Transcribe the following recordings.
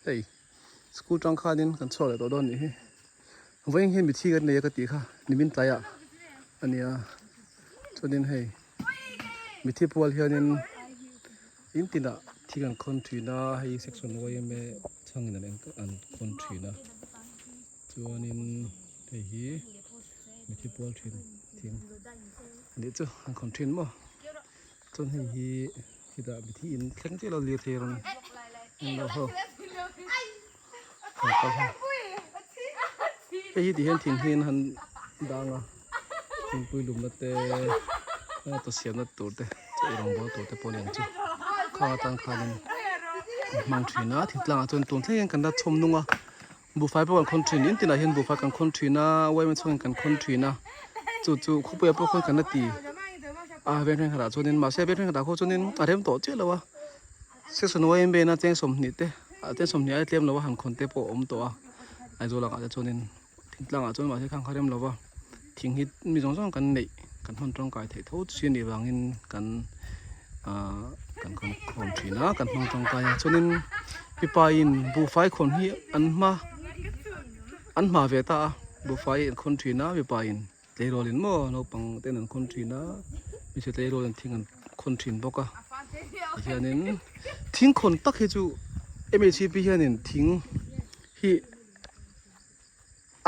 Hei school tang khanin kan chhuak leh tawh dawn nih hi. Vawiin hian mithi kan nei a ka tih kha nimin tlaiah a nia chuanin hei mithi pual hianin in tinah thil an khawn thin a hei section yma chhangin an an khawn thin a chuanin hei hi mithi pual thin thing a nih chu an khawn thin maw chuan hei hi khitah mithi in thleng chiah lo lirthei rawn en lo ho hei hi ti hian thing hi an han dang a thingpui lumna te chaw siamna tur te chaw ei rawng bawl tur te pawh a ni ang chu khang atang khanin an hmang thin a thingtlang ah chuan tun thleng hian kan la chhawm nung a buhfai pawh kan khawn thin in tinah hian buhfai kan khawn thin a uaima chhungin kan khawn thin a chu chu khawpuiah pawh khawn kan la ti a veng thenkhatah chuanin mahse veng thenkhatah pawh chuanin a rem tawh chiah lo a. Section YMA na cheng 20 te ah cheng 20 ai tlem lo a han khawn te pawh a awm tawh a Aizawl ah te chuanin thingtlang ah chuan mahse khang kha rem lo va thing hi mi zawng zawng kan neih kan hman tangkai theih tho chi anih vangin kan ahh kan khawn khawm thin a kan hmang tangkai a chuanin mipa in buhfai khawn hi an hma an hma ve ta a buhfai an khawn thin a mipa in. Tleirawl in maw naupang ten an khawn thin a hmeichhe tleirawl in thing an khawn thin bawk a tihianin thing khawn tak hi chu M H P hianin thing hi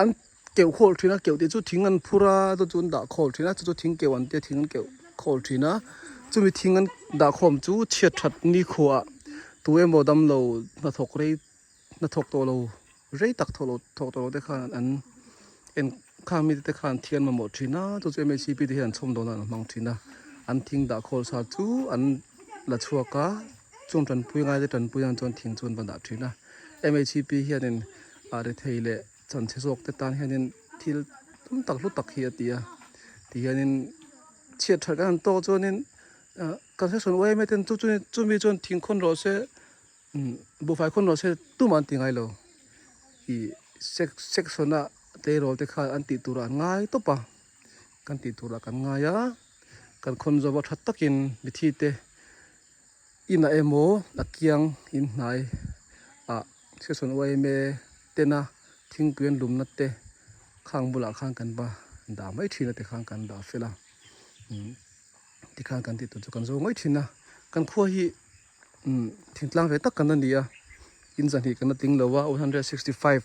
an keuh khawl thin a keuh tih chu thing an phur a chu chu an dah khawl thin a chu chu thing keuh an tia thing an keuh khawl thin a chumi thing an dah khawm chu chhiat that nikhuaah tu emaw damlo hnathawk rei hnathawk tawh lo rei tak thawh loh thawk tawh loh te khan an en khang mite te khan thian mamawh thin a chu chu M H C P te hian an chhawm dawn a an hmang thin a an thing dah khawl sa chu an la chhuak a chung tanpui ngai te tanpui nan chuan thing chu an va dah thin a M H C P hianin ah rethei leh chanchhe zawk te tan hianin thil tam tak hlu tak hi a ti a tihianin chhiat that kan han tawk chuanin ah concession yma ten chu chu chumi chuan thing khawn rawh se. Buhfai khawn rawh se tumah an ti ngai lo ih section a tleirawl te khan an tih turah an ngai tawp a kan tih turah kan ngai a kan khawn zawh a tha takin mithi te inah emaw a kiang in hnai ah section yma tena thingpui an lumna te khang bulah khan kan va dah mai thin a tikhan kan dah fel a tikhan kan tih tur chu kan zo mai thin a kan khua hi. Umm thingtlang ve tak kan la ni a in zahnih kan la tling lo a 165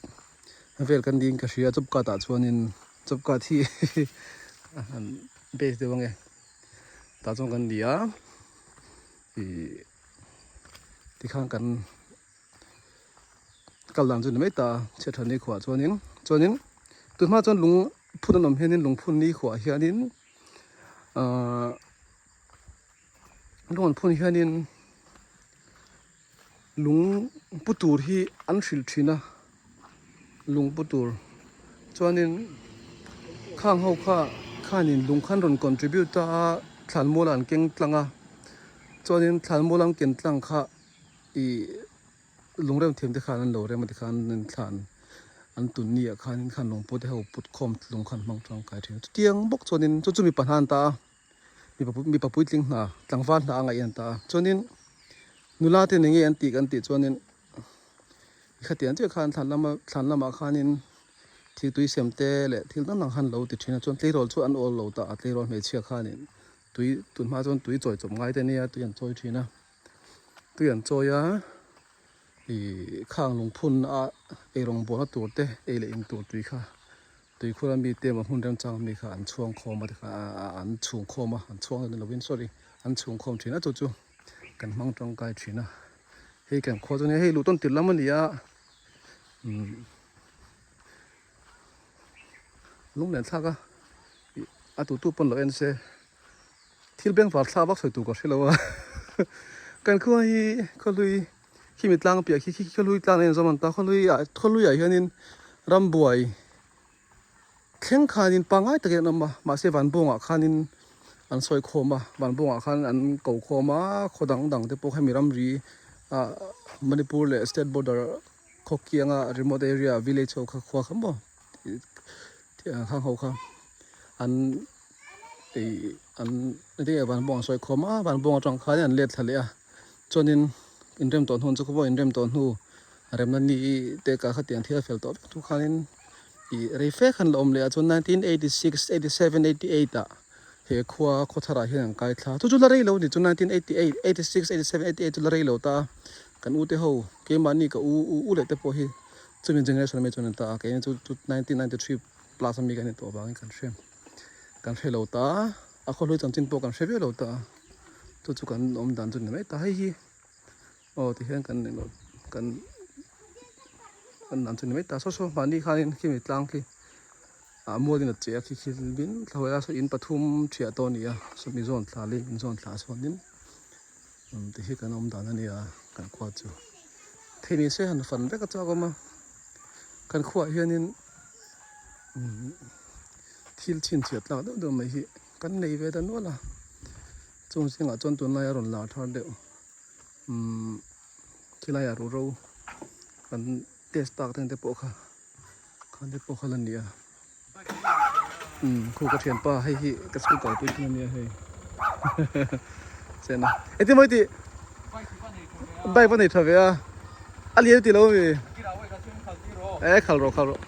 vel kan niin ka hria job card ah chuanin job card hi a han base deuh ange tah chuan kan ni a ih tikhan kan kal dan chu ni mai ta chhiat tha ni khuah chuanin chuanin tunhma chuan lung phun an awm hianin lungphun ni khuah hianin ahh. Lung an phun hianin lung pu tur hi an hrilh thin a lung pu tur chuanin khang ho kha khanin lung khan rawn contribute a thlan mual ah an keng tlang a chuanin thlan mual an ken tlang kha ih lungrem thiam te khan an lo rem a tikhan an thlan an tun ni ah khanin khan lung pu te ho put khawm lung khan hmang tangkai thin a chutiang bawk chuanin chu chu mipa hna an ta a. Mipa puitling hna tlangval hna a ngaih an ta a chuanin nula te eng nge an tih kan tih chuanin khatiang chiah khan thlan lama thlan lamah khanin thil tui sem te leh thil dang dang khan lo ti thin a chuan tleirawl chu an awl lo ta a tleirawl hmeichhia khanin tui tun hma chuan tui chawi chawp ngai te ania tui an chawi thin a tui an chawi a ih khang lungphun a eirawng bawlna tur te ei leh in tur tui kha. Tuikhur a mite emaw hmun remchang ami kha an chhuang khawm a tikhan an chhung khawm a an chhuang ni lovin sorry an chhung khawm thin a chu chu kan hmang tangkai thin a hei kan khua chu nia hei luh tawn tirh lam a ni a umm lung len thlak a ih a tutu pawn lo en se thil bengvar thlak vak sawi tur ka hre lo a kan khua hi khawhlui khimi tlang piah khi khi khawhlui tlang a inzawm an ta khawhlui ah khawhlui ah hianin rambuai thleng khanin pangngai takin an awm a mahse vanbawngah khanin an sawi khawm a vanbawngah khan an ko khawm a khaw dang dang te pawh hemi ramri ah Manipur leh state border khaw kianga remote area village ho kha khua kha maw khang ho kha an ih an enge vanbawng an sawi khawm a vanbawng atang khanin an let thla leh a chuanin inrem tawh hnu chu khawpawh inrem tawh hnu. Remna ni te ka khatiang thil a fel tawh vek thu khanin ih rei fe khan la awm leh a chuan 1986, 87, 88 ah he khua khawthar ah hian an kai thla chu chu la rei lo a ni chu 1988, 86, 87, 88 chu la rei lo ta a kan u te ho keimahni ka u u u leh te pawh hi chumi generation ami chuan an ta a keini chu chu 1993 plus ami kan ni tawh avangin kan hre kan hre lo ta a khawhlui chanchin pawh kan hre viau lo ta a chu chu kan awm dan chu ni mai ta hei hi. Aw tihian kan eng kan kan dan chu ni mai ta saw saw mahni khanin khimi tlang khi ah mualin a che a khi khi bin thlawi a saw in pathum thiah tawh a ni a sawmi zawn thla leh in zawn thla chuanin umm ti hi kan awm dan a nia kan khua chu thei ni se han fan vek a chak awm a kan khuaah hianin umm thil chhinchhiah tlak deuh deuh mai hi kan nei ve ta nual a chung zingah chuan tunlai a rawn lar thar deuh. Umm khilai ah ruhro kan test tak te pawh kha khan te pawh kha la ni a umm khu ka thianpa hei hi ka school kalpui thung ania hei chena engtin mawi tih bike va nei tha ve a a lian ti lo ami e khal rawh khal rawh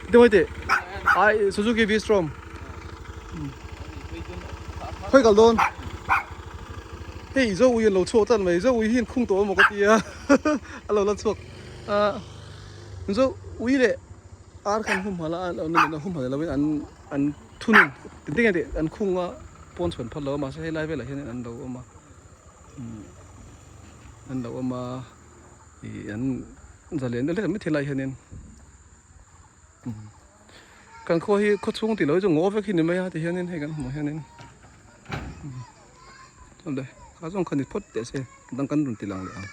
engtin mawi tih ai Suzuki V-Strom. Khawi kal dawn hei zo ui an lo chhuak tlat mai zo ui hi an khung tawh emaw ka ti a a lo la chhuak a zo ui leh ar khan humhalh a an humhalh lo in an an thunun tin nge tih an khung a pawn chhuan phal lo a mahse helai velah hian an lo awm a an lo awm a ih an zalen deuh hlek mai thei lai hianin. Kan khua hi khaw chhung tih loh hi chu ngaw vek hi ni mai a ti hianin hei kan hmuh hianin chuan le kha zawng kha ni phawt teh se dang kan rawn ti lang leh ang.